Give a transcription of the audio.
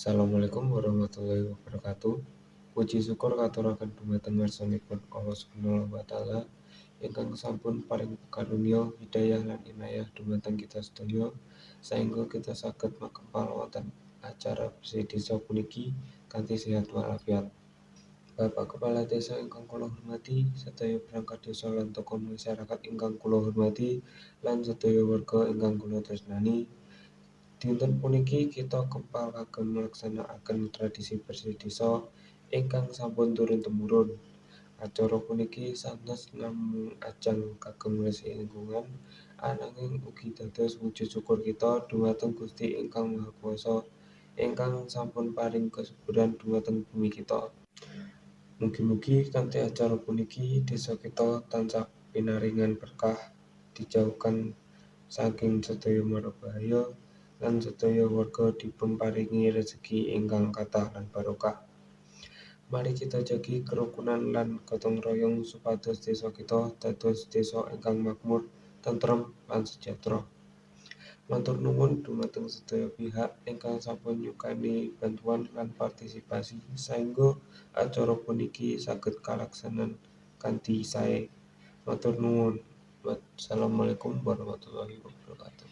Assalamualaikum warahmatullahi wabarakatuh. Puji syukur katuraken dumateng ngarsanipun Allah Subhanahu wa taala ingkang sampun paring karunia hidayah lan inayah dumateng kita sedaya saengga kita saged makempal wonten acara bersih desa puniki kanthi sehat walafiat. Bapak Kepala Desa ingkang kula hormati, sedaya perangkat desa lan tokoh masyarakat ingkang kula hormati, lan sedaya warga ingkang kula tresnani. Dinten puniki kita kempal kagem nglaksanakaken tradisi bersih desa ingkang sampun turun temurun. Acara puniki sanes namung ajang kagem ngresiki lingkungan, ananging ugi dados wujud syukur kita dumateng Gusti ingkang Maha Kuwasa ingkang sampun paring kesuburan dumateng bumi kita. Mugi-mugi kanthi acara puniki desa kita tansah pinaringan berkah, dijauhkan saking sedaya marabahaya, lan sedaya warga dipunparingi rejeki ingkang kathah lan barokah. Mari kita jagi kerukunan lan gotong royong supados desa kita dados desa ingkang makmur, tentrem, lan sejahtera. Matur nuwun dumateng sedaya pihak ingkang sampun nyukani bantuan lan partisipasi saengga acara puniki saged kalaksanan kanthi sae. Matur nuwun. Wassalamualaikum warahmatullahi wabarakatuh.